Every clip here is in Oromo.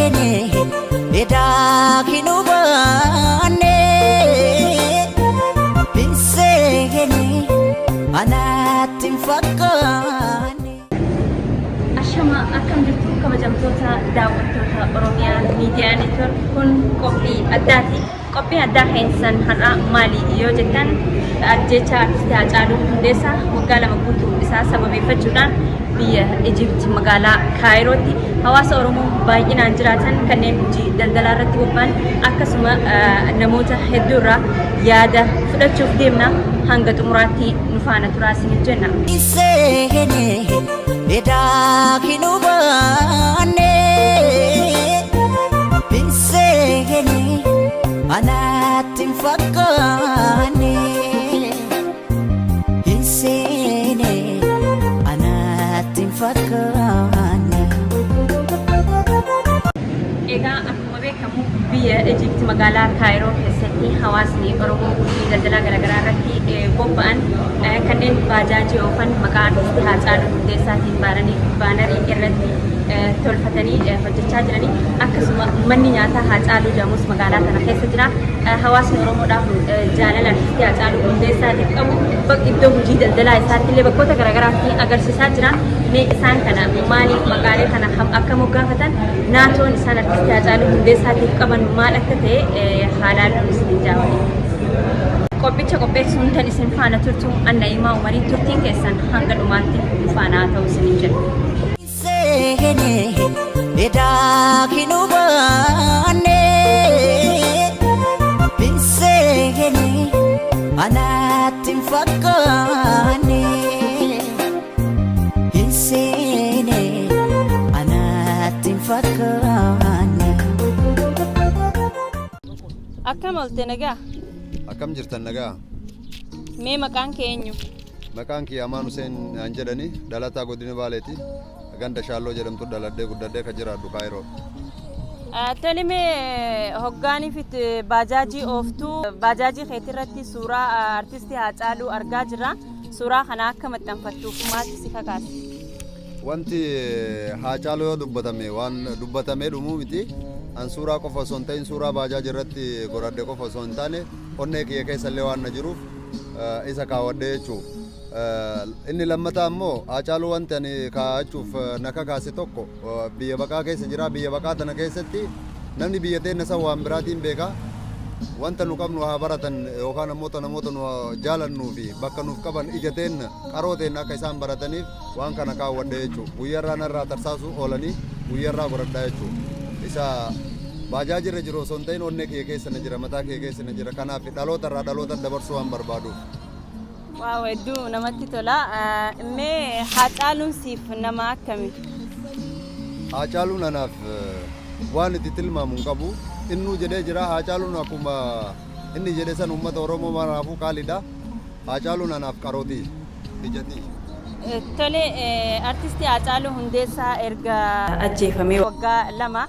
Seene edaa hin hubanne hin seene anatti hin fakkaanne. Ashama akkam jirtu kabajamtoota daawwattoota Oromiyaa Miidiyaa Neetwork kun qophii addaati. Qophiin addaa keessan har'aa maali yoo jettan ajjeechaa artisti Haacaaluu Hundeessaa waggaa 2 guutuu isaa sababeeffachuudhaan biyya Ijipt magaalaa Kaayirootti hawaasa Oromoo baay'inaan jiraatan kanneen hojii daldalaa irratti bobba'an akkasuma namoota hedduu irraa yaada fudhachuuf deemna hanga xumuraatti nu faana turaa isiniin jenna. Seene edaa hin hubanne hin seene anatti hin fakkaanne hin seene anatti hin fakkaanne. Egaa akkuma beekamu biyya Ijipti magaalaa Kaayiroo keessatti hawaasni Oromoo hojii daldalaa garaagaraa irratti bobba'an kanneen baajaajii oofan maqaa artistii Haacaaluu Hundeessaatiin baanarii irratti tolfatanii hojjechaa jiranii akkasuma manni nyaataa Haacaaluu jedhamus magaalaa kana keessa jira. Hawaasni Oromoodhaaf jaalala artistii Haacaaluu Hundeessaatiif qabu iddoo hojii daldalaa isaatti illee bakkoota garaagaraatti agarsiisaa jira. Mee isaan kana maaliif maqaalee kana akka moggaafatan naatoon isaan artistii Haacaaluu Hundeessaatiif qaban maal akka ta'e haalaan isin jaawwate. Qophicha qopheessuun tan isin faana turtu Anna'imaa Umarii turtiin keessan hanga dhumaatti nu faana haa ta'u isiniin jedha. Seene edaa hin hubanne hin seene anatti hin fakkaanne hin seene anatti hin fakkaanne. Akkam oolte nagaa? Akkam jirtan nagaa? Mee maqaan kee eenyu? Maqaan kiyya Amaan Huseen naan jedhani dhalataa godina Baaleeti. Ganda Shaalloo jedhamtu dhaladhee guddadhee kan jiraadhu Kaayiroo. Tole mee hoggaaniif itti baajaajii ooftuu baajaajii keetirratti suuraa artistii Haacaaluu argaa jirra. Suuraa kana akka maxxanfattuuf maaltu si kakaase? Wanti Haacaaluu yoo dubbatame waan dubbatamee dhumuu miti. An suuraa qofa osoo hin ta'in suuraa baajaajii irratti godhadhe qofa osoo hin taane onnee kiyya keessa illee waan na jiruuf isa kaawwadhe jechuudha. Inni lammataa immoo Haacaaluu wanti ani kaa'achuuf na kakaase tokko biyya baqaa keessa jira. Biyya baqaa tana keessatti namni biyya teenna san waan biraatiin beeka. Wanta nu qabnu haa baratan yookaan ammoo namoota nu jaalannuu fi bakka nuuf qaban ija teenna qaroo teenna akka isaan barataniif waan kana kaawwadhe jechuudha. Guyyarraa narraa tarsaasuu oolanii guyyarraa godhadhaa jechuudha. Isa baajaajii irra jiru osoo hin ta'in onnee kiyya keessa na jira mataa kiyya keessa na jira. Kanaaf dhaloota irraa dhaloota dabarsuu waan barbaaduuf. Waaw hedduu namatti tola. Mee Haacaaluun siif nama akkami? Haacaaluun anaaf waan itti tilmaamu hin qabu. Innuu jedhee jira Haacaaluun akkuma inni jedhe san uummata Oromoo maraafuu qaaliidha. Haacaaluun anaaf qarootii ijatii. Tole artistii Haacaaluu Hundeessaa erga ajjeefamee waggaa 2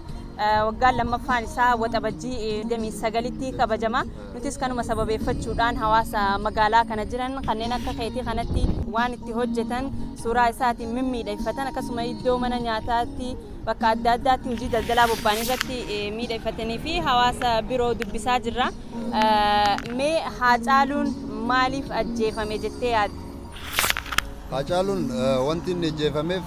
waggaan lammaffaan isaa Waxabajjii 29tti kabajama. Nutis kanuma sababeeffachuudhaan hawaasa magaalaa kana jiran kanneen akka keetii kanatti waan itti hojjetan suuraa isaatiin mimmiidhagfatan akkasuma iddoo mana nyaataatti bakka adda addaatti hojii daldalaa bobba'an irratti miidhagfatanii fi hawaasa biroo dubbisaa jirra. Mee Haacaaluun maaliif ajjeefame jettee yaadda? Haacaaluun wanti inni ajjeefameef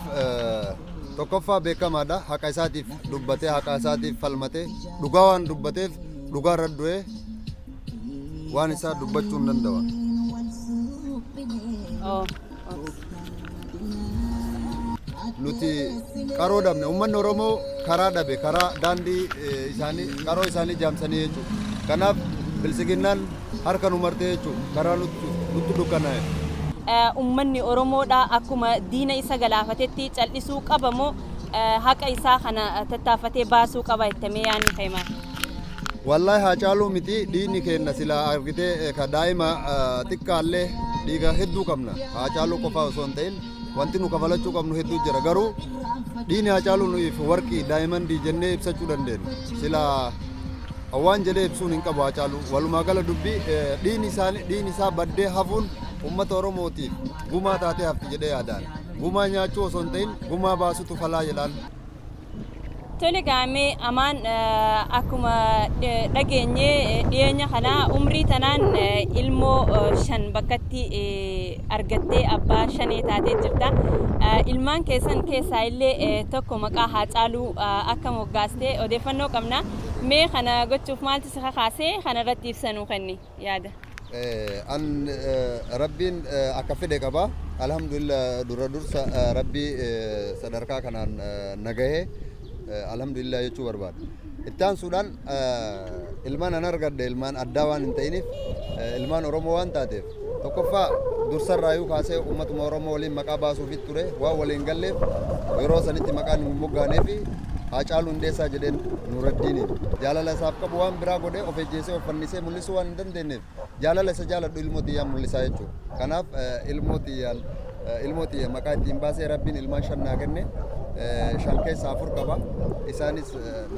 tokkoffaa beekamaadha. Haqa isaatiif dubbatee, haqa isaatiif falmatee, dhugaa waan dubbateef dhugaa irra du'ee waan isaa dubbachuu hin danda'u. Nuti qaroo dhabne uummanni Oromoo karaa dhabe karaa daandii isaanii qaroo isaanii jaamsanii jechuudha. Kanaaf bilsiginnaan harka nu martee jechuudha. Karaa nutti dukkanaa'e. Uummanni Oromoodha akkuma diina isa galaafatetti cal'isuu qaba moo haqa isaa kana tattaaffatee baasuu qaba jettamee yaadni kee maal? Wallahi Haacaaluu miti dhiigni keenna silaa argitee ka daa'ima xiqqaallee dhiiga hedduu qabna. Haacaaluu qofaa osoo hin ta'in wanti nu kafalachuu qabnu hedduu jira. Garuu dhiigni Haacaaluu nuyiif warqii daayimandii jennee ibsachuu dandeenya. Silaa waan jedhee ibsuun hin qabu Haacaaluu. Walumaa gala dubbii dhiigni isaanii dhiigni isaa baddee hafuun uummata Oromootiif gumaa taatee hafti jedhee yaadaan. Gumaa nyaachuu osoo hin ta'in gumaa baasutu falaa jedhaan. Tole gaamee Amaan, akkuma dhageenye dhiyeenya kana umrii tanaan ilmoo shan bakkatti argattee abbaa shanee taatee jirta. Ilmaan keessan keessaa illee tokko maqaa Haacaaluu akka moggaastee odeeffannoo qabna. Mee kana gochuuf maaltu si kakaasee? Kana irratti ibsanuu kenni yaada. An Rabbiin akka fedhe qaba. Alhamdulillah, dura dursa Rabbii sadarkaa kanaan na gahee alhamdulillah jechuu barbaada. Itti aansuudhaan ilmaan an argadhe ilmaan addaa waan hin ta'iniif, ilmaan Oromoo waan taateef, tokkoffaa dursarraayuu kaasee uummatuma Oromoo waliin maqaa baasuufit ture. Waan waliin galleef yeroo sanitti maqaan hin moggaaneef. Haacaaluu Hundeessaa jedheen Nuuraddiiniin. Jaalala isaaf qabu waan biraa godhee of ejjeesee of fannisee mul'isuu waan hin dandeenyeef, jaalala isa jaaladhu ilmoo xiyyaan mul'isaa jechuudha. Kanaaf ilmoo xiyyaan ilmoo xiyya maqaa ittiin baasee Rabbiin ilmaan shan naa kenne. Shan keessaa afur qaba. Isaanis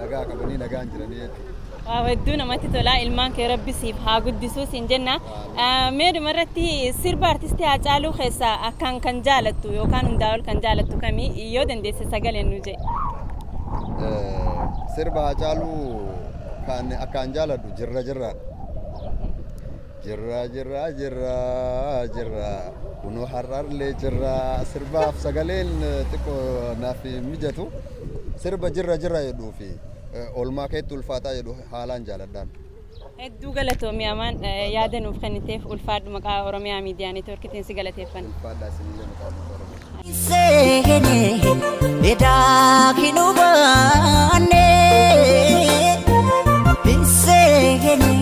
nagaa qabanii nagaan jiranii jechuudha. Waaw, hedduu namatti tola. Ilmaan kee Rabbi siif haa guddisuu siin jenna. Mee dhumarratti sirba artistii Haacaaluu keessaa akkaan kan jaalattu yookaan hundaa ol kan jaalattu kami? Yoo dandeesse sagaleen nu jedhi. Sirba Haacaaluu kan akkaan jaaladhu "Jirra Jirraadha. Jirra jirra jirra jirra, kunoo har'arlee jirra. Sirbaaf sagaleen xiqqoo naaf hin mijatu. Sirba "Jirra Jirra" jedhuu fi "Oolmaa keetti ulfaataa" jedhu haalaan jaaladhaan. Hedduu galatoomi Amaan, yaada nuuf kenniteef ulfaadhu. Maqaa Oromiyaa Miidiyaa Neetwoorkiitiin si galateeffanna. Ulfaadhaa, isinillee maqaa uummata Oromoo. Seene edaa hin hubanne, seene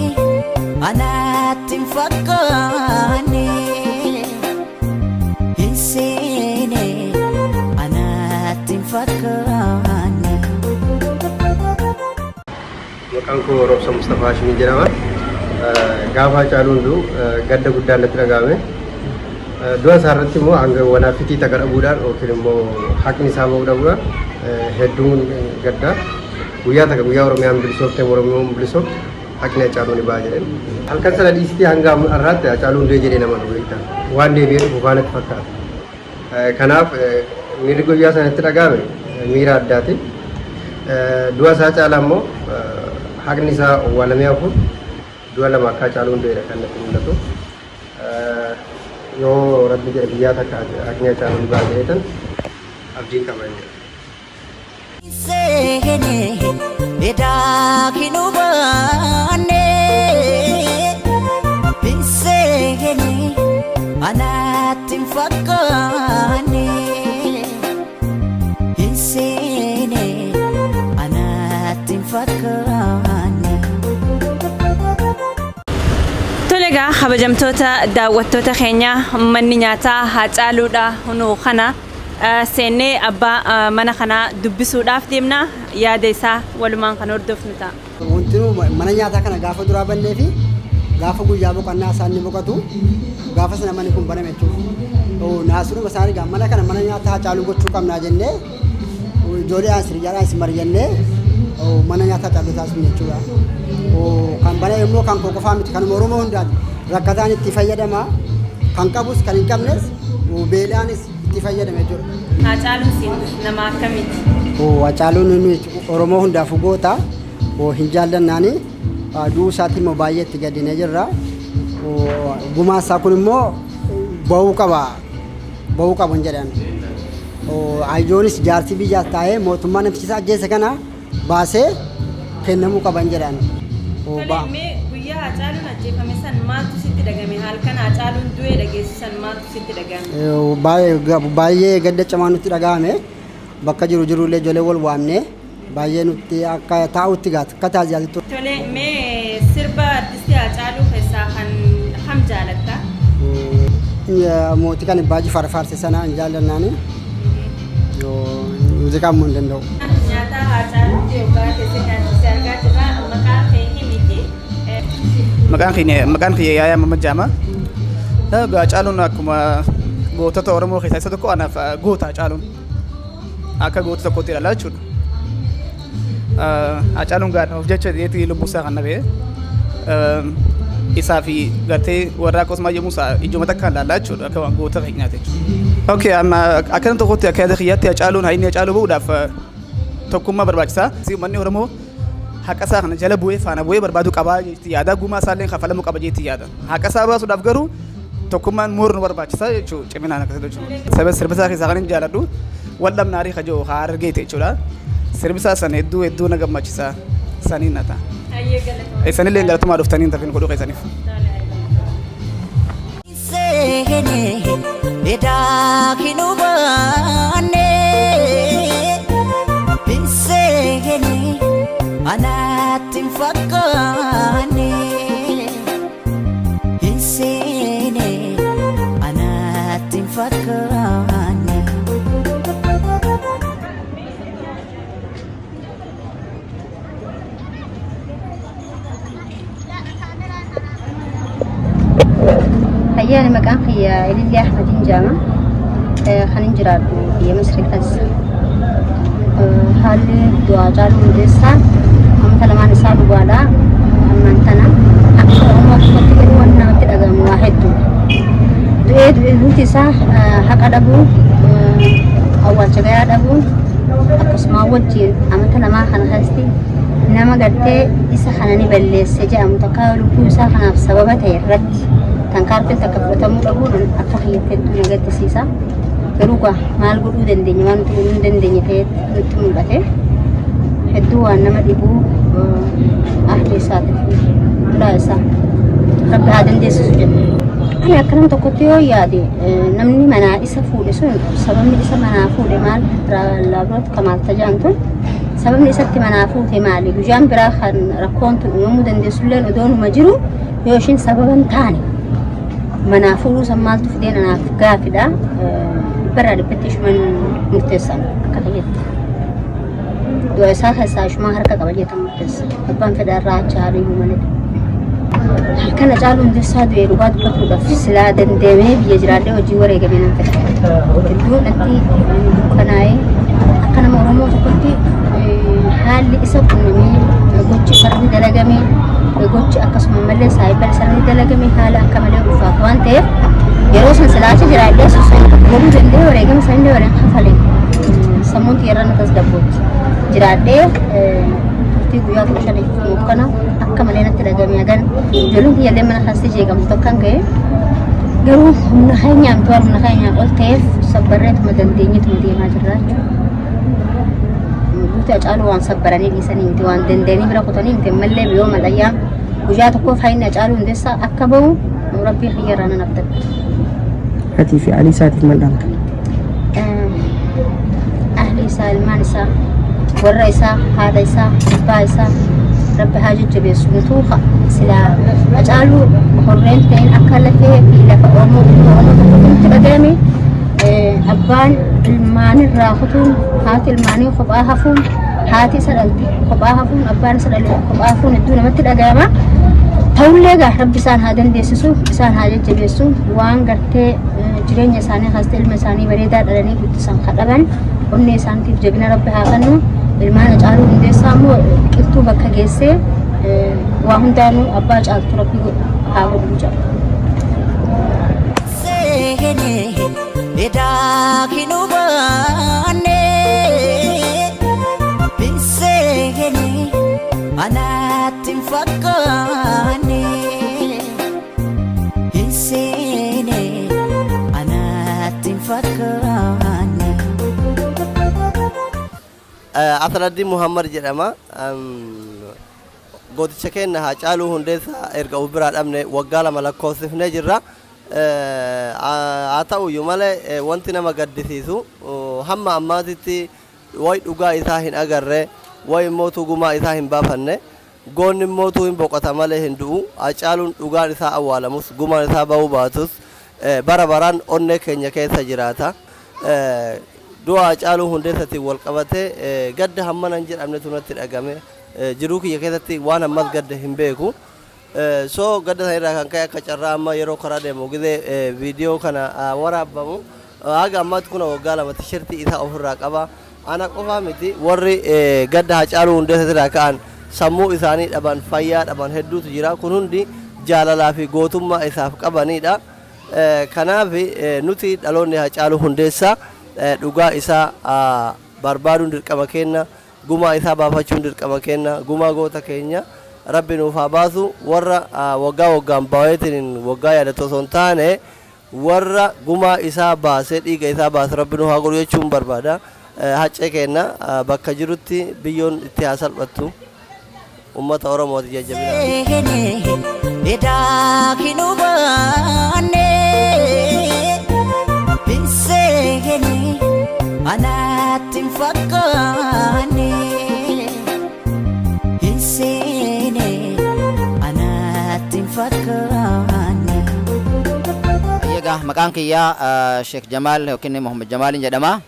anatti hin fakkaanne, seene anatti hin fakkaanne. Maqaan koo Roobsa Mustafaa Hashimii jedhama. Gaafa Hacaaluun du'u gadda guddaan natti dhaga'ame. Du'a isaa irratti immoo hanga wanaafitii takka dhabuudhaan yookiin immoo haqni isaa bahuu dhabuudhaan hedduun gadda. Guyyaa takka, guyyaa Oromiyaan bilisoofte, Oromoon bilisoofte, haqni Hacaaluu ni ba'a jedheen. Halkan sana dhiisitee hanga har'aatti Hacaaluun du'e jedhee nama dhugu beektaa. Waan deebi'ee dhufu faanatti fakkaata. Kanaaf miirri guyyaa sanatti dhaga'ame miira addaati. Du'a isaa caalaa immoo haqni isaa owwaalamee hafu, du'a lama akka Hacaaluun du'edha kan natti mul'atu. Yoo Rabbi jedhe guyyaa takka haqni Hacaaluu ni ba'a jedheetan abdiin qaba jechuudha. Seene edaa hin hubanne, seene anatti hin fakkaanne, seene anatti hin fakkaanne. Tole egaa, kabajamtoota daawwattoota keenya, manni nyaataa Haacaaluudha hunuu kana seennee abbaa mana kanaa dubbisuudhaaf deemna. Yaada isaa walumaan kan hordofnu ta'a. Wanti nu mana nyaataa kana gaafa duraa bannee fi gaafa guyyaa boqonnaa isaan ni boqotu, gaafa sana manni kun baname jechuudha. Naasuma isaanii egaa mana kana mana nyaataa Hacaaluu gochuu qabnaa jennee ijoolleedhaan siriyyaadhaan mari'annee mana nyaataa Hacaaluu taasifne jechuudha. Kan bane immoo kan koo qofaa miti, kanuma Oromoo hundaati. Rakkataan itti fayyadama, kan qabus kan hin qabnes, beelaanis itti fayyadama jechuudha. Haacaaluun siin nama akkamiiti? Hacaaluun nuyi Oromoo hundaafuu goota, hin jaallannaani. Du'uu isaatti immoo baay'ee itti gaddinee jirra. Gumaa isaa kun immoo bahuu qaba. Bahuu qabu hin jedhan. Hayyoonis jaarsi biyyaas taa'ee mootummaa namticha isa ajjeese kana baasee kennamuu qaban jedhan. Tole, mee guyyaa Haacaaluun ajjeefame san maaltu sitti dhagame? Halkan Haacaaluun du'ee dhageessu san maaltu sitti dhagame? Baay'ee gadda cimaa nutti dhagahame. Bakka jiru jirullee ijoollee wal waamnee baay'ee nutti akka taa'utti gaata akka taaziyaatti ture. Tole, mee sirba artistii Haacaaluu keessaa kan kam jaalatta? Mootii kan Abbaa Jifaar faarse sana hin jaallannaani. Muuziqaa immoo hin danda'u. Nyaata Haacaaluutti yookaan keessa nyaachisee argaa jirra. Maqaa kee himiti. Maqaan kiyya Yaayaa Mamad jedhama. Hacaaluun akkuma gootota Oromoo keessaa isa tokko. Anaaf goota Hacaaluun. Akka goota tokkotti ilaalaa jechuudha. Hacaaluun gaadha jecha jedheetii lubbuu isaa kan dhabee isaa fi gartee warra akkasumas yommuu isaa ijuma takkaan ilaallaa jechuudha, akka waan goota keenyaati jechuudha. Okay, amma akkana tokkotti akka yaada kiyyaatti Hacaaluun haa inni Hacaaluu bahuudhaaf Tokkummaa barbaachisa. Uummanni Oromoo haqa isaa kana jala bu'ee faana bu'ee barbaaduu qabaa jeetti yaada. Gumaa isaallee kafalamuu qaba jeetti yaada. Haqa isaa baasuudhaaf garuu tokkummaan moor nu barbaachisa jechuudha, ciminaan akkasitti jechuudha. Saba sirba isaa keessaa kan hin jaaladhu wal dhabnaarii kajoo haa argeete jechuudha. Sirbi isaa san hedduu hedduu na gammachiisa, saniin na ta'a. Hayyee, galatoomii. Isanillee galatumaa dhuftanii hin tafin godhuu keessaniif. Seene edaa hin hubanne, seene anatti hin fakkaanne, hin seene anatti hin fakkaanne. Hayyaani, maqaan kiyya Ilillee Ahmadiin jedhama. Kan hin jiraadhu biyya Misrii keessa. Haalli du'aa Haacaaluu Hundeessaa amata lamaan isaa dhugaadha. Ammaan tana akka Oromoo tokkotti garuu wanti namatti dhagahamu waa hedduudha. Du'ee du'ee duuti isaa haqa dhabuu, awwaalcha gayaa dhabuu, akkasuma wajjin amata lamaa kana keessatti nama gartee isa kana ni balleesse jedhamu takka lubbuu isaa kanaaf sababa ta'e irratti tankaarfiin takka fudhatamuu dhabuun akka kiyyatti hedduu na gaddisiisa. Garuu gaa maal godhuu dandeenya, waan nuti godhuu hin dandeenye ta'etti nutti mul'ate. Hedduu waan nama dhibuu, ahli isaatiif ulaa isaa Rabbi haa dandeessisu jenna. Ani akka nama tokkotti yoo yaade, namni manaa isa fuudhe sun, sababni isa manaa fuudhe maal, Laabroot Kamaal Tajaan tun sababni isatti manaa fuute maali? Guyyaan biraa kan rakkoon tun uumamuu dandeessulleen odoonuma jiru, yoo ishiin sababa hin taane manaa fuudhuu san maaltu fideen anaaf gaafidha. Dhibbarraa dhibbatti ishuman murteessan akka ta'etti. Du'a isaa keessaa ishumaa harka qaba jeetan murteessa. Abbaan fedhaa irraa achi haadha malee. Halkan Hacaaluu Hundeessaa du'e, dhugaa dubbatuudhaaf, silaa dandeenyee biyya jiraadhee hojii wareegamee nan fedha. Hedduu natti dukkanaa'ee, akka nama Oromoo tokkotti haalli isa qunnamee, gochi isarratti dalagame, gochi akkasuma malee saayibar isarratti dalagame haala akka malee ulfaatu waan ta'eef, yeroo san silaa achi jiraadhee sosso'uu godhuu danda'ee wareegama sanillee wareen kafale sammuun xiyyeerra na tasgabbootti. Jiraadhee turtii guyyaa 15f kana akka malee natti dhagame, hagan ijoolleen kiyyallee mana keessatti jeeqamtu takkan ga'e. Garuu humna keenyaa miti, waan humna keenyaa ol ta'eef sabbarreetuma dandeenyetuma deemaa jirra jechuudha. Duuti Hacaaluu waan sabbaranii dhiisanii miti, waan dandeenii bira kutanii miti. Ammallee yoo malayyaa guyyaa tokkoof hayni Hacaaluu Hundeessaa akka bahu Rabbii kiyyarraa nan abdadha. Atii fi Alii isaatiif maal dhaamta? Ahli isaa, ilmaan isaa, warra isaa, haadha isaa, abbaa isaa Rabbi haa jajjabeessu. Nutuu silaa Hacaaluu horreen ta'een akka lafee fi lafa Oromoo ilma Oromoo tokko nutti dhagahame. Abbaan ilmaanirraa kutuun, haati ilmaanii kophaa hafuun, haati isa dhalte kophaa hafuun, abbaan isa dhale kophaa hafuun hedduu namatti dhagahama. Ta'ullee gaa Rabbi isaan haa dandeessisu, isaan haa jajjabeessu. Waan gartee jireenya isaanii kaastee ilma isaanii bareedaa dhalanii guddisan kadhaban, onnee isaaniitiif jabina Rabbi haa kennu. Ilmaan Hacaaluu Hundeessaa immoo biqiltuu bakka geessee waa hundaanuu abbaa caaltu Rabbi haa godhu jedha. Seene edaa hin hubanne, hin seene anatti hin fakkaanne, hin seene anatti hin fakkaanne. Asraddin Muhammad jedhama. Gooticha keenya Haacaaluu Hundeessaa erga of biraa dhabne waggaa 2 lakkoofsifnee jirra. Haa ta'uyyuu malee, wanti nama gaddisiisu hamma ammaatitti way dhugaa isaa hin agarre, way immoo gumaa isaa hin baafanne. Goonni immoo hin boqota malee hin du'u. Haacaaluun dhugaan isaa awwaalamus, gumaan isaa bahuu baatus, bara baraan onnee keenya keessa jiraata. Du'a Haacaaluu Hundeessaatiin wal qabatee gadda hammana hin jedhamnetu natti dhagame. Jiruu kiyya keessatti waan ammas gadda hin beeku. So gadda sana irraa kan ka'e, akka carraa amma yeroo karaa deemu gizee viidiyoo kana waraabbamu, haga ammaatti kuna waggaa 2 tishirtii isaa ofirraa qaba. Ana qofaa miti, warri gadda Haacaaluu Hundeessaa irraa ka'an sammuu isaanii dhaban, fayyaa dhaban hedduutu jira. Kun hundi jaalalaa fi gootummaa isaaf qabanidha. Kanaaf nuti dhaloonni Haacaaluu Hundeessaa dhugaa isaa barbaaduun dirqama keenya. Gumaa isaa baafachuun dirqama keenna. Gumaa goota keenya Rabbi nuuf haa baasu. Warra waggaa waggaan baweetiin waggaa yaadatu osoo hin taane, warra gumaa isaa baasee dhiiga isaa baase Rabbi nu haa godhu jechuun barbaada. Haccee keenna bakka jirutti biyyoon itti haa salphattu. Ummata Oromooti jajjabina. Edaa hin hubanne hin seene anatti hin fakkaanne hin seene anatti hin fakkaanne. Egaa maqaan kiyyaa Sheek Jamaal yookiin Muhammad Jamaaliin jedhama.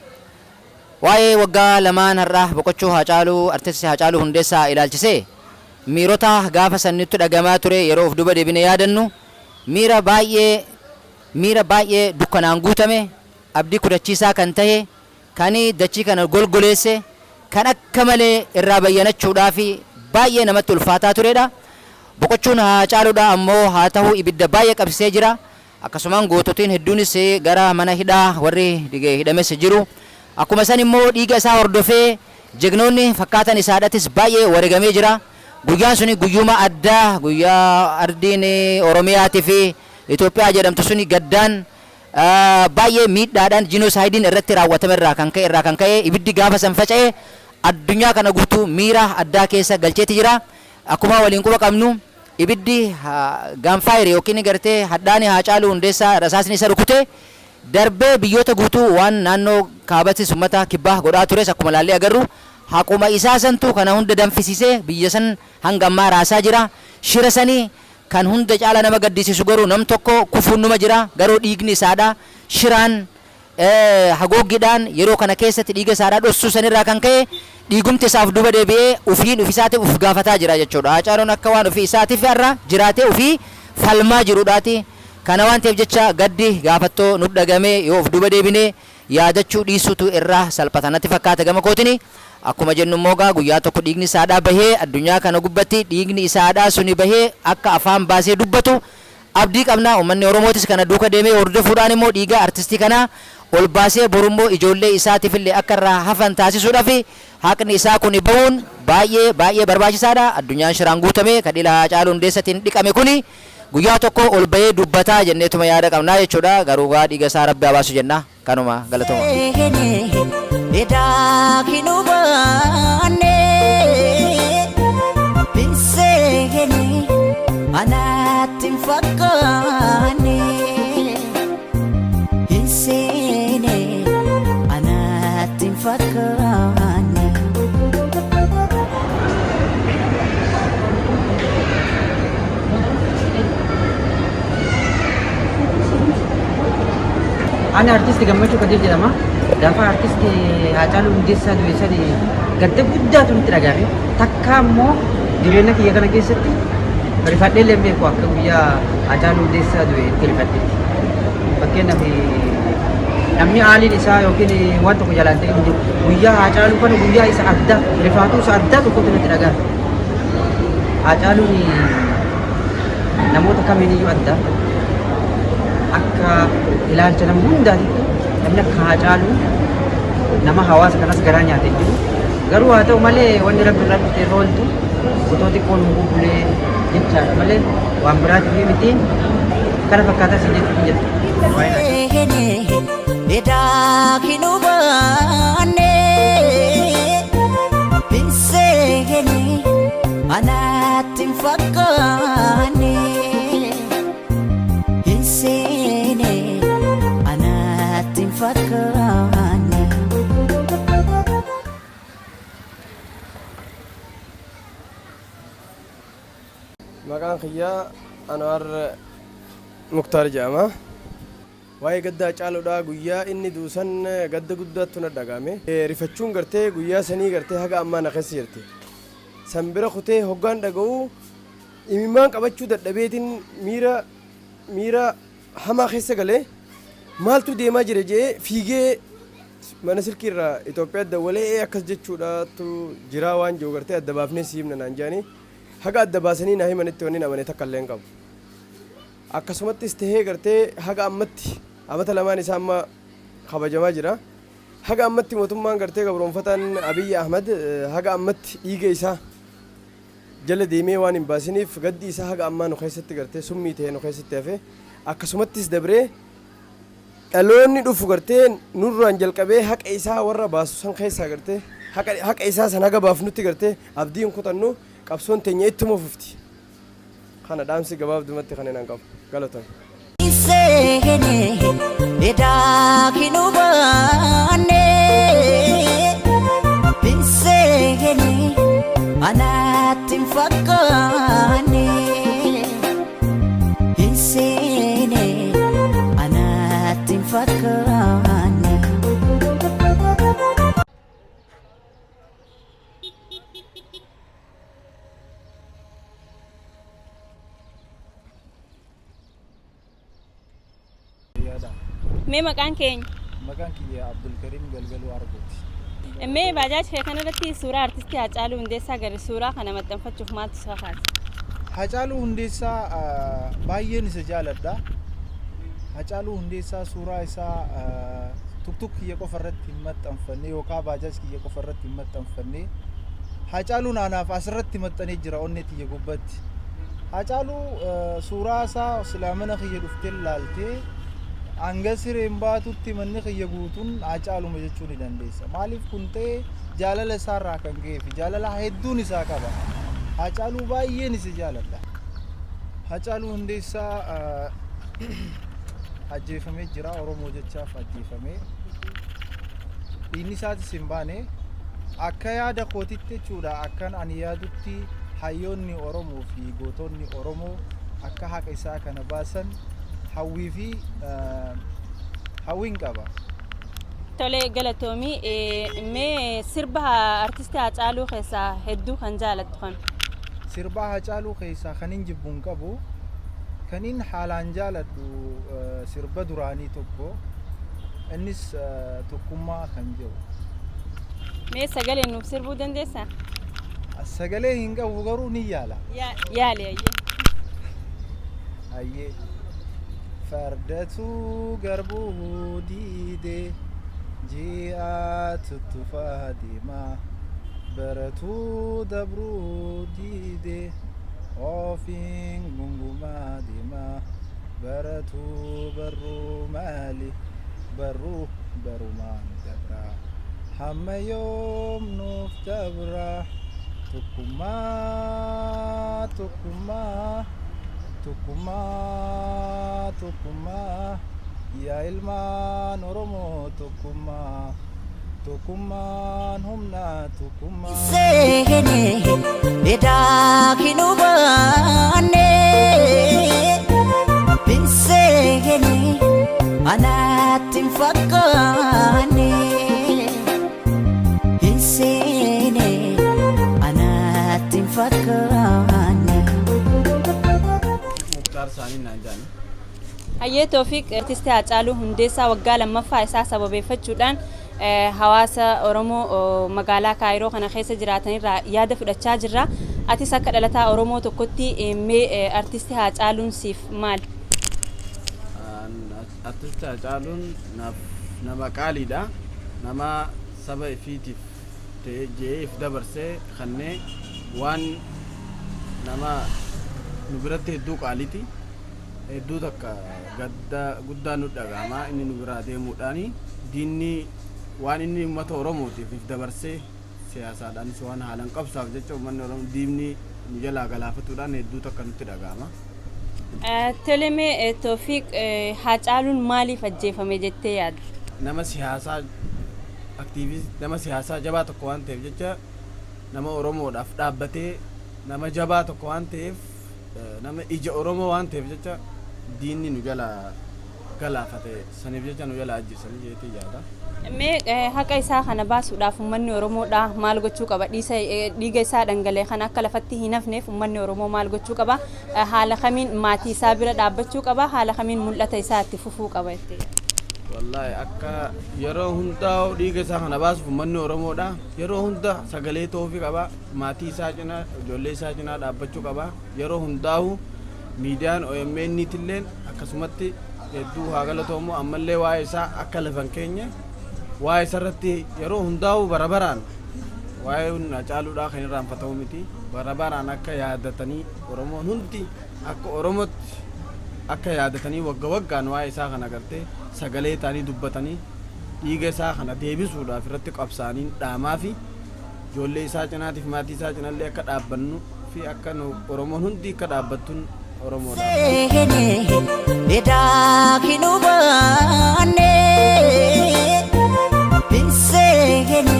Waa'ee waggaa lamaan har'a boqochuu Haacaaluu, Artisti Haacaaluu Hundeessaa ilaalchisee miirota gaafa san nutti dhagamaa ture yeroo of duuba deebinee yaadannu miira baay'ee miira baay'ee dukkanaan guutame, abdii kutachiisaa kan tahe, kan dachii kana golgoleesse, kan akka malee irraa bayyanachuudhaaf baay'ee namatti ulfaataa turedha. Boqochuun Haacaaluudhaa ammoo haa tahu ibidda baay'ee qabsisee jira. Akkasumaan goototiin hedduunis gara mana hidhaa warri hidhames jiru. Akkuma san immoo dhiiga isaa hordofee jegnoonni fakkaatan isaadhatis baay'ee waregamee jira. Guyyaan suni guyyuma addaa, guyyaa ardiin Oromiyaatii fi Itoophiyaa jedhamtu suni gaddaan baay'ee miidhaadhaan jinosaayidiin irratti raawwatame irraa kan ka'e irraa kan ka'e ibiddi gaafa san faca'e addunyaa kana guutuu miira addaa keessa galcheeti jira. Akkuma waliin quba qabnu, ibiddi gunfire yookiin gartee hadhaani Haacaaluu Hundeessaa rasaasni isa rukute darbee biyyoota guutuu waan naannoo kaabatis ummata kibbaa godhaa tures akkuma laallee agarru haquma isaa santu kana hunda danfisiisee biyya san hanga ammaa raasaa jira. Shira sani kan hunda caala nama gaddisiisu garuu nam tokko kufuun numa jira, garuu dhiigni isaadha shiraan hagooggiidhaan yeroo kana keessatti dhiiga isaadhaa dhossuu sanirraa kan ka'e dhiigumti isaa of duuba deebi'ee ufiin ufisaatiif uf gaafataa jira jechuudha. Haacaaluun akka waan ofii isaatiif har'a jiraatee ufii falmaa jiruudhaati. Kana waan ta'eef jecha gaddi gaafattoo nu dhagamee yoo of duuba deebinee yaadachuu dhiisuutu irraa salphata natti fakkaata gama kootini. Akkuma jennu immoo gaa guyyaa tokko dhiigni isaadhaa bahee addunyaa kana gubbatti dhiigni isaadhaa suni bahee akka afaan baasee dubbatu abdii qabna. Uummanni Oromootis kana duuka deemee hordofuudhaan immoo dhiiga artistii kanaa ol baasee borummoo ijoollee isaatiif illee akka irraa hafan taasisuudhaaf haqni isaa kuni bahuun baay'ee baay'ee barbaachisaadha. Addunyaan shiraan guutame kan dhiiga Haacaaluu Hundeessatiin dhiqame kuni guyyaa tokko ol bahee dubbataa jenneetuma yaada qabnaa jechuudha. Garuu gaa dhiiga isaa Rabbi haa baasu jenna. Kanuma, galatoma. Edaa hin hubanne hin seene anatti hin fakkaanne hin seene anatti hin fakkaanne. Ani artisti Gammachuu Kadir jedhama. Gaafa artisti Haacaaluu Hundeessaa du'e sani gadda guddaatu nutti dhagahame. Takkaa immoo jireenya kiyya kana keessatti rifadhee illee hin beeku akka guyyaa Haacaaluu Hundeessaa du'e itti rifadhetti. Fakkeenyaaf, namni aaliin isaa yookiin waan tokko jalaan ta'e hin jiru. Guyyaa Haacaaluu kana guyyaa isa addaa, rifaatuu isa addaa tokkotu natti dhagahame. Haacaaluun namoota kamiiniyyuu adda. Akka ilaalcha nama hundaatitti namni akka Haacaaluu nama hawaasa kanas garaa nyaate hin jiru. Garuu haa ta'u malee, wanni Rabbi irraa dhufte irra ooltu otoo xiqqoo nu bubbulee jechaadha malee waan biraatiif miti. Kana fakkaataa si jechuun hin jirtu. Waa'een Haacaaluu. Edaa hin hubanne hin seene anatti hin fakkaanne hin seene anatti hin fakkaanne. Maqaan kiyyaa Anwaar Muktaar jedhama. Waa'ee gadda Haacaaluudhaa, guyyaa inni du'u san gadda guddaattu na dhaga'ame. Rifachuun gartee guyyaa sanii gartee haga ammaa na keessa jirti. San bira kutee hoggaan dhaga'u imimmaan qabachuu dadhabeetiin miira miira hamaa keessa galee, maaltu deemaa jira jedhee fiigee mana silkii irraa Itoophiyaa dawwalee, akkas jechuudhaatu jiraa waan jiru gartee adda baafnee si himna naan jedhanii, haga adda baasanii naa himanitti wanni amane takka illee hin qabu. Akkasumattis tahee gartee haga ammatti amata lamaan isaa amma kabajamaa jira. Haga ammatti mootummaan gartee gabroonfataan Abiyyi Ahmad haga ammatti dhiiga isaa jala deemee waan hin baasiniif gaddi isaa haga ammaa nu keessatti gartee summii ta'ee nu keessatti hafe. Akkasumattis dabree dhaloonni dhufu gartee nurraan jalqabee haqa isaa warra baasu san keessaa gartee haqa isaa san haga baafnutti gartee abdii hin kutannu, qabsoon teenya ittuma fufti. Kana dhaamsi gabaabdumatti kan hin qabu. Galatoomi. Seene edaa hin hubanne, hin seene, anatti hin fakkaanne, hin seene, anatti hin fakkaanne. Mee maqaan keenya? Maqaan kiyya Abdulkarim Galgaluu Argooti. Mee baajaaj kee kanarratti suuraa artistii Haacaaluu Hundeessaa gadi suuraa kana maxxanfachuuf maaltu si kakaase? Haacaaluu Hundeessaa baay'een isa jaaladha. Haacaaluu Hundeessaa suuraa isaa tuktuk kiyya qofa irratti hin maxxanfanne yookaan baajaaj kiyya qofa irratti hin maxxanfanne. Haacaaluun anaaf asirratti maxxanee jira onnee tiyya gubbatti. Haacaaluu suuraa isaa silaa mana kiyya dhuftee laaltee hanga sireen baatutti manni kiyya guutuun Haacaaluma jechuu ni dandeessa. Maaliif kun ta'e? Jaalala isaarraa kan ka'ee fi jaalala hedduun isaa qaba. Haacaaluu baay'een isa jaaladha. Haacaaluu Hundeessaa ajjeefamee jira. Oromoo jechaaf ajjeefamee. Dhiigni isaatis hin baane. Akka yaada kootitti jechuudha, akkan ani yaadutti, hayyoonni Oromoo fi gootonni Oromoo akka haqa isaa kana baasan hawwii fi hawwiin qaba. Tole, galatoomii. Mee sirba artistii Haacaaluu keessaa hedduu kan jaalattu kan? Sirba Haacaaluu keessaa kan hin jibbu hin qabu. Kan hin haalaan jaaladhu sirba duraanii tokko, innis Tokkummaa kan jedhu. Mee sagalee nuuf sirbuu dandeessaa? Sagalee hin qabu, garuu ni yaala. Yaali, ayyee. Ayyee. Fardatu garbuu diide, ji'a tuttufaa deema. Baratuu dabruu diide, ofiin gungumaa deema. Baratuu barruu maali, barruu barumaan dabra. Hamma yoom nuuf dabra? Tokkummaa, tokkummaa, tokkummaa, tokkummaa. Yaa ilmaan Oromoo tokkummaa. Tokkummaan humna, tokkummaa. Seene edaa hin hubanne, hin seene, anatti hin fakkaanne, hin seene, anatti hin fakkaanne. Muktaar Saanii naan jedhani. Hayyee Toofiq, Artisti Haacaaluu Hundeessaa waggaa lammaffaa isaa sababeeffachuudhaan hawaasa Oromoo magaalaa Kaayiroo kana keessa jiraatanirraa yaada fudhachaa jirra. Atis akka dhalataa Oromoo tokkotti mee Artisti Haacaaluun siif maali? Artisti Haacaaluun naaf nama qaaliidha. Nama saba ifiitiif ta'e je'ee if dabarsee kannee waan nama nu biratti hedduu qaaliti. Hedduu takka gadda guddaa nu dhaga'ama inni nu biraa deemuudhaani. Diinni waan inni uummata Oromootiif if dabarsee siyaasaadhaanis waan haalan qabsaaf jecha uummanni Oromoo diinni nu jalaa galaafatuudhaan hedduu takka nutti dhaga'ama. Tole, mee Toofiq, Haacaaluun maaliif ajjeefame jettee yaadda? Nama siyaasaa activist, nama siyaasaa jabaa tokko waan ta'eef jecha, nama Oromoodhaaf dhaabbatee nama jabaa tokko waan ta'eef, nama ija Oromoo waan ta'eef jecha diinni nu jalaa galaafate, saniif jecha nu jalaa ajjeesanii jeetii yaada. Mee haqa isaa kana baasuudhaaf uummanni Oromoodhaa maal gochuu qaba? Dhiisa dhiiga isaa dhangala'e kana akka lafatti hin hafneef uummanni Oromoo maal gochuu qaba? Haala kamiin maatii isaa bira dhaabbachuu qaba? Haala kamiin mul'ata isaa itti fufuu qaba jettee yaadda? Wallaahi, akka yeroo hundaa dhiiga isaa kana baasuuf uummanni Oromoodha. Yeroo hunda sagalee ta'uufii qaba. Maatii isaa cinaa, ijoollee isaa cinaa dhaabbachuu qaba. Yeroo hundaa'u miidiyaan OMN tilleen akkasumatti hedduu haa galatoomu, ammallee waa'ee isaa akka lafan keenya Waa isarratti yeroo hundaa'u bara baraan waa'ee Hacaaluudhaa kan irraanfatamu miti. Bara baraan akka yaadatanii, Oromoon hundi akka Oromootti akka yaadatanii, wagga waggaan waa'ee isaa kana gartee sagalee ta'anii dubbatanii, dhiiga isaa kana deebisuudhaaf irratti qabsaa'anii dhaamaa fi ijoollee isaa cinaatiif maatii isaa cinallee akka dhaabbannu fi akka nu Oromoon hundi akka dhaabbattuun Oromoodha. Seene edaa hin hubanne, hin seene,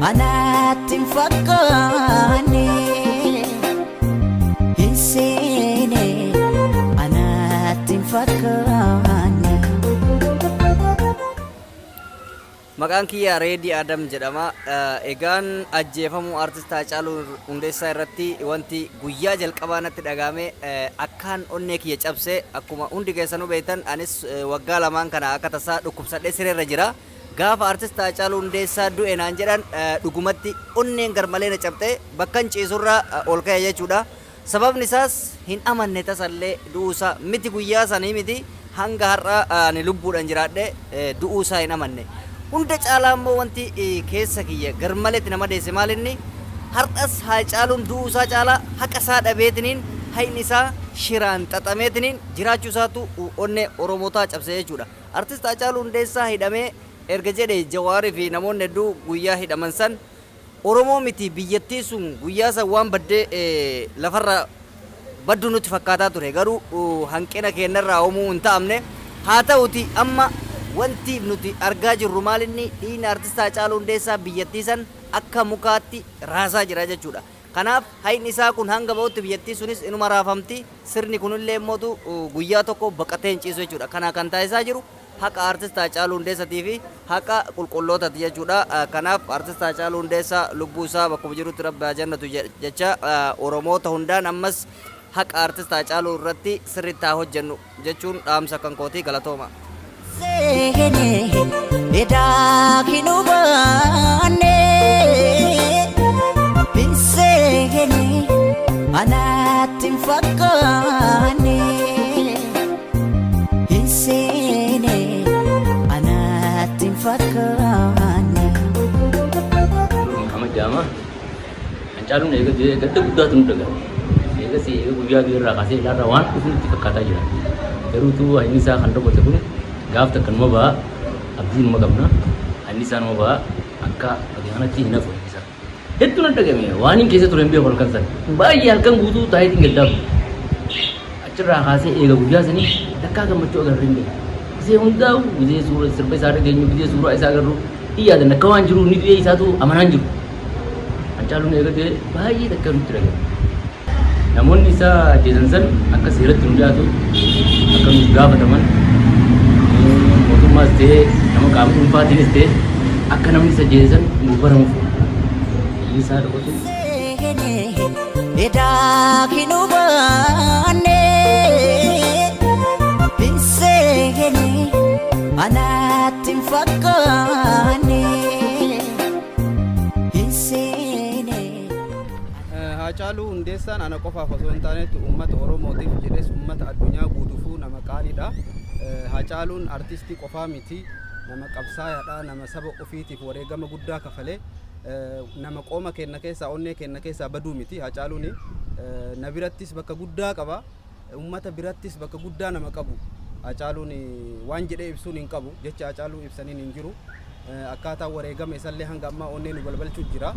anaatti hin fakkaanne, hin seene, anaatti hin fakkaanne. Maqaan kiyya Reedii Adam jedhama. Egaan ajjeefamuu artist Haacaaluu Hundeessaa irratti wanti guyyaa jalqabaa natti dhagahame akkaan onnee kiyya cabse, akkuma hundi keessanuu beektan, anis waggaa lamaan kana akka tasaa dhukkubsadhee sireerra jira. Gaafa artist Haacaaluu Hundeessaa du'e naan jedhan, dhugumatti onneen garmalee na cabxe, bakkan ciisurra ol ka'e jechuudha. Sababni isaas hin amanne, tasallee du'uusaa miti, guyyaa sanii miti, hanga har'a ani lubbuudhaan jiraadhe du'uusaa hin amanne. Hunda caalaa immoo wanti keessa kiyya garmaleetti nama deesse maal inni, har'as Haacaaluun du'uusaa caalaa haqa isaa dhabeetiniin, haqni isaa shiraan xaxameetiniin jiraachuu isaatu onnee Oromootaa cabse jechuudha. Artist Haacaaluu Hundeessaa hidhamee erga jedhe, Jawaarii fi namoonni hedduu guyyaa hidhaman san, Oromoo miti biyyattiin sun guyyaa san waan baddee lafarra baddu nutti fakkaataa ture, garuu hanqina keenyarraa hoomuu hin ta'amne. Haa ta'uti, amma wanti nuti argaa jirru maalinni, dhiigni artist Haacaaluu Hundeessaa biyyattii san akka mukaatti raasaa jira jechuudha. Kanaaf haqni isaa kun hanga ba'utti biyyattii sunis inuma raafamti, sirni kunillee immootu guyyaa tokko baqatee hin ciisu jechuudha. Kana kan taasisaa jiru haqa artist Haacaaluu Hundeessatii fi haqa qulqullootaati jechuudha. Kanaaf artist Haacaaluu Hundeessaa lubbuu isaa bakkuma jirutti Rabbi haa jannatu jecha, Oromoota hundaan ammas haqa artist Haacaaluu irratti sirriitti haa hojjennu jechuun dhaamsa kan kootii. Galatooma. Seene edaa hin hubanne, hin seene, anaatti hin fakkaanne, hin seene, anaatti hin fakkaanne. Muhammad jedhama. Hancaaluun eega du'ee gadda guddaatu nu dhagahame. Eegas eega guyyaa du'e irraa kaasee ilaarraa waan dhufu nutti fakkaataa jira. Garuutu inni isaa kan dhokate kun gaaf takka numa ba'a, abdii numa qabna. Inni isaa numa ba'a, akka bakka kanatti hin hafu inni isaa. Hedduu na dhagahame, waan hin keessa ture hin beeku halkan sana. Baay'ee halkan guutuu taayitiin gaddaa ture. Achirraa kaasee eega guyyaa sanii takkaa gammachuu agarre hin beeku. Gisee hundaa'u, gisee suura sirba isaa dhageenyu, gisee suuraa isaa agarru hin yaadanna, akka waan jiru inni du'ee isaatu amanaan jiru. Hancaaluun eega du'e baay'ee takka nutti dhagahame. Namoonni isa ajjeesan san akka seeratti nu dhiyaatu, akka nuuf gaafataman, mootummaas ta'ee nama qaama dhuunfaatiinis ta'e, akka namni isa ajjeesan nuuf baramuuf inni isaa dhokatu. Seene edaa hin hubanne, hin seene, anaatti hin fakkaanne, hin seene. Haacaaluu Hundeessaan ana qofaaf osoo hin taanetti uummata Oromootiif jedhes uummata addunyaa guutuufuu nama qaaliidha. Haacaaluun artistii qofaa miti, nama qabsaayaadha, nama saba ofiitiif wareegama guddaa kafalee, nama qooma keenya keessaa, onnee keenya keessaa baduu miti. Haacaaluun na birattis bakka guddaa qaba. Uummata birattis bakka guddaa nama qabu. Haacaaluun waan jedhee ibsuun hin qabu. Jecha Haacaaluu ibsaniin hin jiru. Akkaataa wareegama isallee hanga ammaa onnee nu balbalchuu jira.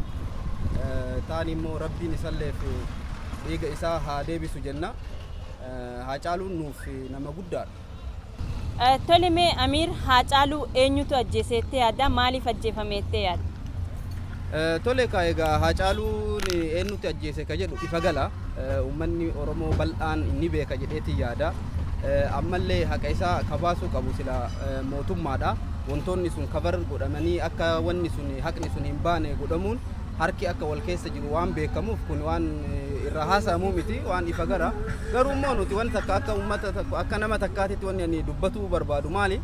Taan immoo Rabbiin isalleef dhiiga isaa haa deebisu jenna. Haacaaluun nuuf nama guddaadha. Tole, mee Amiir, Haacaaluu eenyutu ajjeeseettee yaadda? Maaliif ajjeefameettee yaadda? Tole ka, egaa Haacaaluun eenyutti ajjeese ka jedhu ifa gala. Uummanni Oromoo bal'aan ni beeka jedheetiin yaada. Ammallee haqa isaa ka baasuu qabu sila mootummaadha. Wantoonni sun cover godhamanii akka wanni sun, haqni sun hin baane godhamuun, harki akka wal keessa jiru waan beekamuuf, kun waan irraa haasa'amuu miti, waan ifa gara. Garuu immoo nuti wanti takka, akka uummata tokko, akka nama takkaatitti wanni ani dubbatuu barbaadu maali?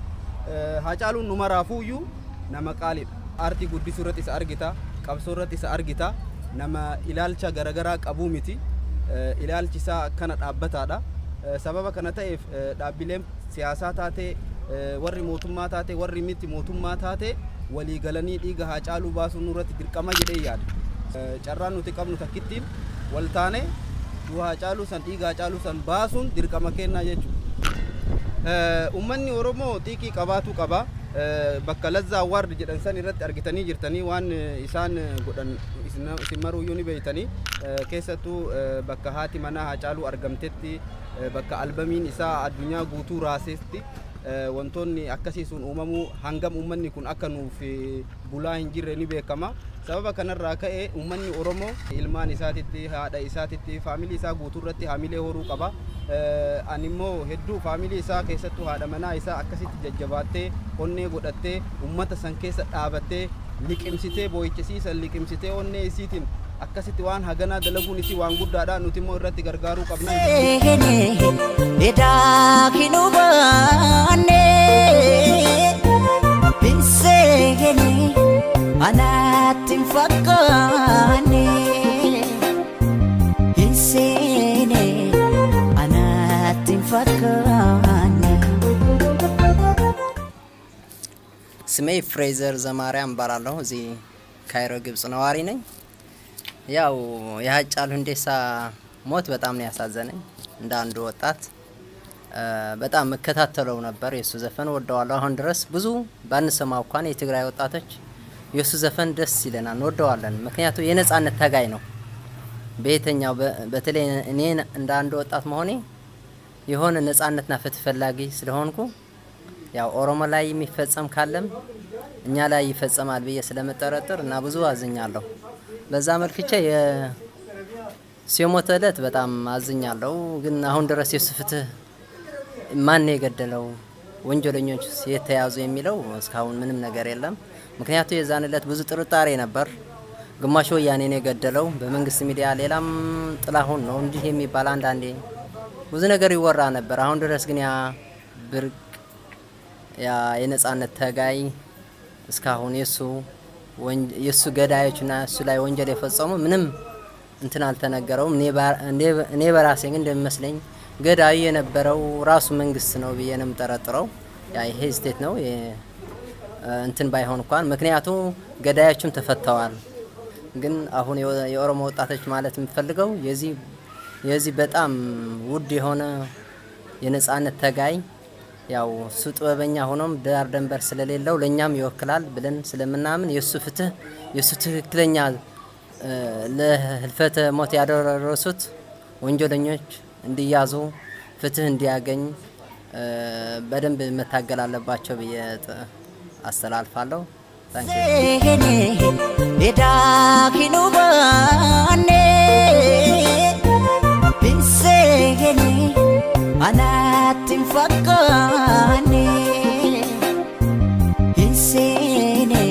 Haacaaluun nu maraafuuyyuu nama qaaliidha. Aartii guddisuu irratti isa argita, qabsoo irratti isa argita, nama ilaalcha garaagaraa qabuu miti. Ilaalchi isaa akkana dhaabbataadha. Sababa kana ta'eef dhaabbileen siyaasaa taate, warri mootummaa taate, warri miti mootummaa taate, Walii galanii dhiiga Haacaaluu baasuun nurratti dirqama jedhee yaada. Carraan nuti qabnu takkittiin wal taane du'a Haacaaluu san, dhiiga Haacaaluu san baasuun dirqama kennaa jechuudha. Uummanni Oromoo xiiqii qabaatu qaba. Bakka Lazzaa Award jedhan san irratti argitanii jirtanii, waan isaan godhan isin maruuyyuu ni beeytanii. Keessattuu bakka haati manaa Haacaaluu argamtetti, bakka albamiin isaa addunyaa guutuu raasetti wantoonni akkasii sun uumamuu, hangam uummanni kun akka nuuf bulaa hin jirre ni beekama. Sababa kanarraa ka'e uummanni Oromoo ilmaan isaatitti, haadha isaatitti, faamilii isaa guutuu irratti hamilee horuu qaba. Ani immoo hedduu faamilii isaa, keessattuu haadha manaa isaa akkasitti jajjabaattee, onnee godhattee, uummata san keessa dhaabattee, liqimsitee, boo'ichisiisan liqimsitee, onnee isiitiin akkasitti waan haganaa dalaguun isii waan guddaadha. Nuti immoo irratti gargaaruu qabna. Edaa hin hubanne, hin seene, anatti hin fakkaanne, hin seene, anatti hin fakkaanne. ስሜ ፍሬዘር ዘማርያም እባላለሁ። እዚህ ካይሮ ግብጽ ነዋሪ ነኝ። ያው የሀጫሉ ሁንዴሳ ሞት በጣም ነው ያሳዘነኝ። እንደ አንድ ወጣት በጣም እከታተለው ነበር። የእሱ ዘፈን ወደዋለሁ። አሁን ድረስ ብዙ ባንሰማው እንኳን የትግራይ ወጣቶች የእሱ ዘፈን ደስ ይለናል፣ እንወደዋለን። ምክንያቱ የነጻነት ታጋይ ነው። በየትኛው በተለይ እኔ እንደ አንድ ወጣት መሆኔ የሆነ ነጻነትና ፍትህ ፈላጊ ስለሆንኩ ያው ኦሮሞ ላይ የሚፈጸም ካለም እኛ ላይ ይፈጸማል ብዬ ስለምጠረጥር እና ብዙ አዝኛለሁ። በዛ መልክቼ የሞተ እለት በጣም አዝኛለሁ። ግን አሁን ድረስ የሱ ፍትህ ማን ነው የገደለው፣ ወንጀለኞች የተያዙ የሚለው እስካሁን ምንም ነገር የለም። ምክንያቱ የዛን እለት ብዙ ጥርጣሬ ነበር። ግማሹ ወያኔ ነው የገደለው በመንግስት ሚዲያ፣ ሌላም ጥላሁን ነው እንዲህ የሚባል አንዳንዴ ብዙ ነገር ይወራ ነበር። አሁን ድረስ ግን ያ ብርቅ ያ የነጻነት ታጋይ እስካሁን የሱ ገዳዮችና እሱ ላይ ወንጀል የፈጸሙ ምንም እንትን አልተነገረውም። እኔ በራሴ ግን እንደሚመስለኝ ገዳዩ የነበረው ራሱ መንግስት ነው ብዬ ነው የምጠረጥረው። ያ ይሄ state ነው እንትን ባይሆን እንኳን፣ ምክንያቱ ገዳዮቹም ተፈተዋል። ግን አሁን የኦሮሞ ወጣቶች ማለት የምፈልገው የዚህ በጣም ውድ የሆነ የነጻነት ታጋይ፣ ያው እሱ ጥበበኛ ሆኖም ዳር ደንበር ስለሌለው ለእኛም ይወክላል ብለን ስለምናምን የእሱ ፍትህ፣ የእሱ ትክክለኛ ለህልፈተ ሞት ያደረሱት ወንጀለኞች እንዲያዙ፣ ፍትህ እንዲያገኝ በደንብ መታገል አለባቸው ብዬ አስተላልፋለሁ። Seene edaa hin hubanne, hin seene, anatti hin fakkaanne, hin seene,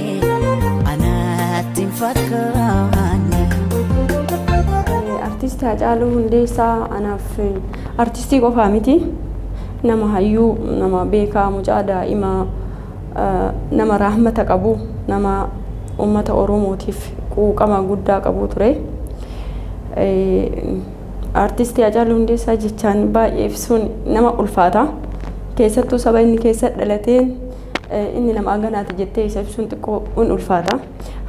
anatti hin fakkaanne. Artisti Haacaaluu Hundeessaa anaaf artistii qofaa miti. Nama hayyuu, nama beekaa, mucaa daa'imaa, nama rahmata qabu, nama uummata Oromootiif quuqama guddaa qabu ture. Artistii Haacaaluu Hundeessaa jechaan baay'ee ibsuun nama ulfaata. Keessattuu saba inni keessa dhalateen inni nama aganaati jettee isa ibsuun xiqqoo in ulfaata.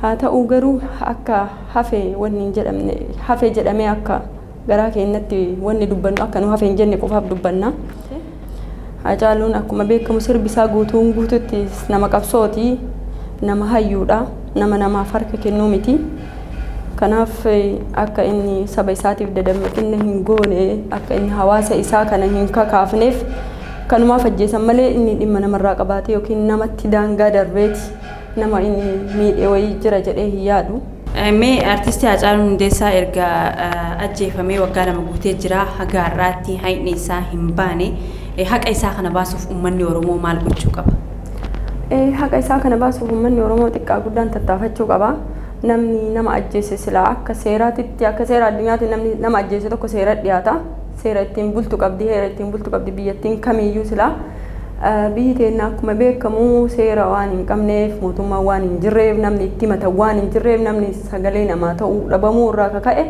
Haa ta'u garuu akka hafe wanni hin jedhamne, hafe jedhamee akka garaa keenyatti wanni dubbannu akka nu hafe hin jenne qofaaf dubbanna. Haacaaluun akkuma beekamu sirbi isaa guutuun guututti nama qabsooti, nama hayyuudha, nama namaaf harka kennuu miti. Kanaaf akka inni saba isaatiif dadammaqinna hin goone, akka inni hawaasa isaa kana hin kakaafneef kanumaaf ajjeesan malee inni dhimma namarraa qabaate yookiin namatti daangaa darbeeti nama inni miidhe wayii jira jedhee hin yaadu. Mee artistii Haacaaluu Hundeessaa erga ajjeefamee waggaa 2 guutee jira. Haga har'aatti haqni isaa hin baane. Haqa isaa kana baasuuf uummanni Oromoo maal gochuu qaba? Haqa isaa kana baasuuf uummanni Oromoo xiqqaa guddaan tattaafachuu qaba. Namni nama ajjeese silaa akka seeraatitti, akka seera addunyaatti namni nama ajjeese tokko seera dhiyaata. Seera ittiin bultu qabdi, heera ittiin bultu qabdi biyyattiin kamiiyyuu silaa. Biyyi teenya akkuma beekamu seera waan hin qabneef, mootummaan waan hin jirreef, namni itti himatan waan hin jirreef, namni sagalee namaa ta'uu dhabamuu irraa kaka'e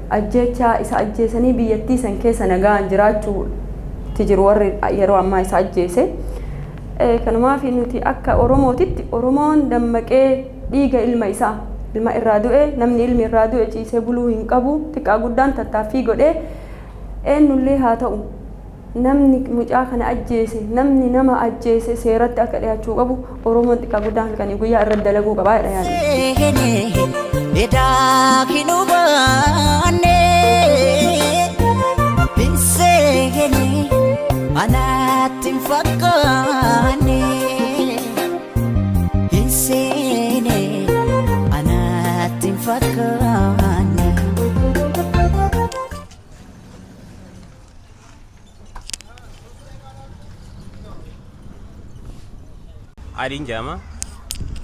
ajjeechaa isa ajjeesanii biyyattii san keessa nagaan jiraachuutti jiru warri yeroo ammaa isa ajjeese. Kanumaaf nuti akka Oromootitti Oromoon dammaqee dhiiga ilma isaa ilma irraa du'e, namni ilmi irraa du'e ciisee buluu hin qabu, xiqqaa guddaan tattaaffii godhee eenyullee haa ta'u namni mucaa kana ajjeese, namni nama ajjeese seeratti akka dhiyaachuu qabu Oromoon xiqqaa guddaan halkanii guyyaa irratti dalaguu qabaa jedha yaadni. Edaa hin hubanne, hin seene, anatti hin fakkaanne, hin seene, anatti hin fakkaanne. Aliin jedhama.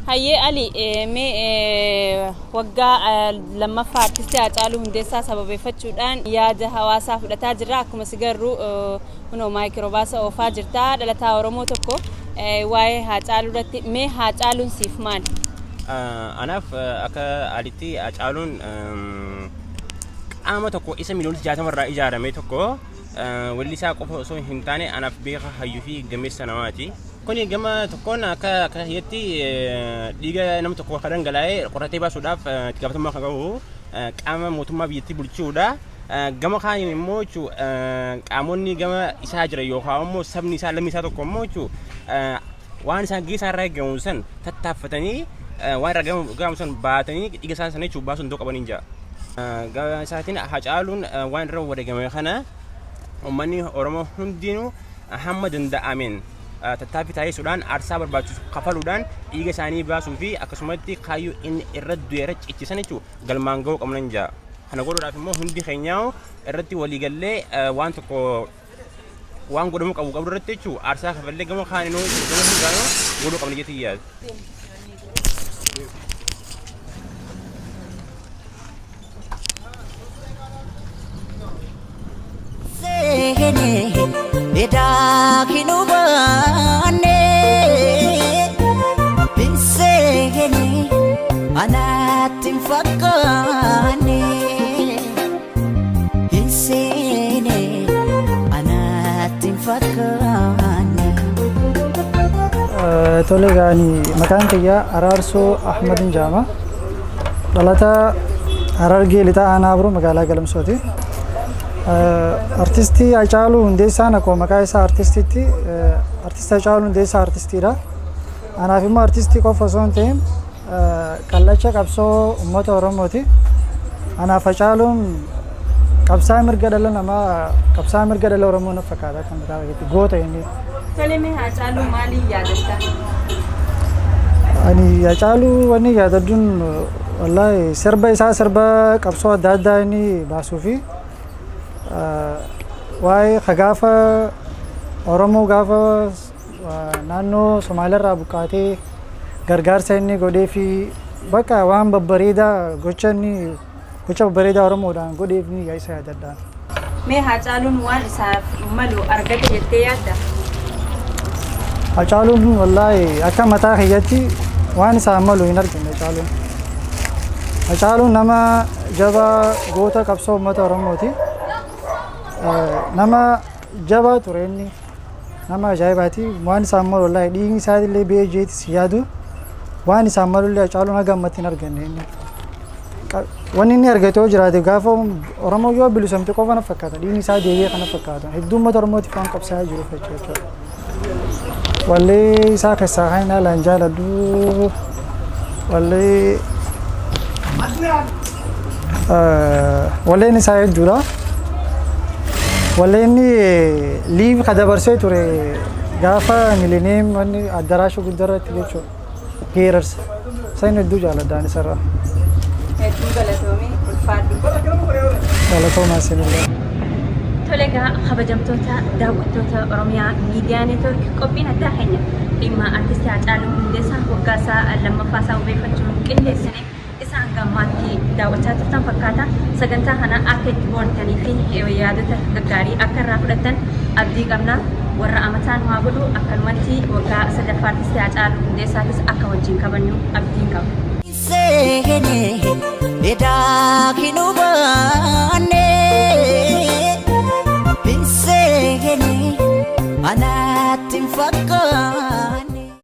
Hayyee Ali, mee waggaa lammaffaa artistii Haacaaluu Hundeessaa sababeeffachuudhaan yaada hawaasaa fudhataa jirra. Akkuma si garru kunoo maayikiroobaasa oofaa jirta. Dhalataa Oromoo tokko waa'ee Haacaaluu irratti, mee Haacaaluun siif maali? Anaaf akka Alitti Haacaaluun qaama tokko isa miliyoona 60 irraa ijaarame tokko, weellisaa qofa osoo hin taane anaaf beekaa, hayyuu fi gameessa namaati. Kuni gama tokkoon akka hiyyatti dhiiga nama tokko kan dhangalaa'e qoratee baasuudhaaf itti gaafatamummaa kan qabu qaama mootummaa biyyattii bulchuudha. Gama kaaniin immoo jechuun qaamonni gama isaa jiran yookaan immoo sabni isaa, lammii isaa tokko immoo jechuun waan isaan gahee isaan irraa eegamu san tattaaffatanii waan irraa eegamu san baatanii dhiiga isaan sana jechuun baasuu hin qabaniin jira. Gama isaatiin Hacaaluun waan irra wareegame kana uummanni Oromoo hundinuu hamma danda'ameen tattaaffii taasisuudhaan, aarsaa barbaachisu kafaluudhaan dhiiga isaanii baasuu fi akkasumatti kaayyoo inni irra du'e irra cichisan jechuun galmaan ga'uu qabnan jira. Kana godhuudhaaf immoo hundi keenyaa irratti waliigallee waan tokko waan godhamuu qabu qabu irratti jechuun aarsaa kafallee gama kaaninuu gama hundaanuu godhuu qabna jetti yaadu. Seene edaa hin hubanne, hin seene, anatti hin fakkaanne, hin seene, anatti hin fakkaanne. Tole, gaani maqaan kiyya Araarsoo Ahmadin jedhama. Dhalataa Harargee Lixaa Aanaa Biroo magaalaa Galamsooti. Artistii Hacaaluu Hundeessaan akkuma maqaa isaa artistiitti, artistii Hacaaluu Hundeessaa artistiidha. Anaaf immoo artistii qofa osoo hin ta'in kallacha qabsoo uummata Oromooti. Anaaf Hacaaluun qabsaa mirga dhala namaa, qabsaa mirga dhala Oromoo na fakkaata kan mataa keetti goota inni. Tole, mee Haacaaluu maaliin yaadatta? Ani Hacaaluu wanni yaadadhuun wallaahi sirba isaa, sirba qabsoo adda addaa inni baasuu fi waa'ee ka gaafa Oromoo gaafa naannoo Somaaliirraa buqqaatee gargaarsa inni godhee fi bakka waan babbareedaa, gocha inni gocha babbareedaa Oromoodhaan godheef ni isa yaadadha. Mee Haacaaluun waan isaaf malu argate jettee yaadda? Hacaaluun wallaahi akka mataa kiyyatti waan isaan malu hin argine Hacaaluun. Hacaaluun nama jabaa, goota qabsoo uummata Oromooti. Nama jabaa ture inni, nama ajaa'ibaati. Waan isaan malu wallaahi dhiigni isaatillee ba'ee jeetis yaadu waan isaan malullee Hacaaluun haga ammatti hin arganne inni. Wanni inni argate yoo jiraate gaafa Oromoo yoo bilisoomte qofa na fakkaata, dhiigni isaa deebi'ee kana fakkaata. Hedduu uummata Oromootiif waan qabsaa'aa jiruuf jechuudha. Wallee isaa keessaa kan inni haalaan jaaladhu walleen isaa hedduudha. Wallee inni live ka dabarsee ture gaafa Millennium wanni addaraasha guddaa irratti jechuudha. Geerarsa. Isa inni hedduu jaaladhaan isarraa. Hedduu galatoomii, ulfaadhu. Galatoomaa isinillee. Tole egaa, kabajamtoota daawwattoota Oromiyaa Miidiyaa Neetwoork, qophiin addaa keenya dhimma artistii Haacaaluu Hundeessaa waggaa isaa lammaffaa isaa wabeeffachuun qindeessine isa hanga ammaatti daawwachaa turtan fakkaata. Sagantaa kana akka itti bohartanii fi yaadota gaggaarii akka irraa fudhattan abdii qabna. Warra amataa nu haa godhu, akkanumatti waggaa sadaffaa artistii Haacaaluu Hundeessaatis akka wajjin kabajnu abdiin qaba. Seene edaa hin hubanne.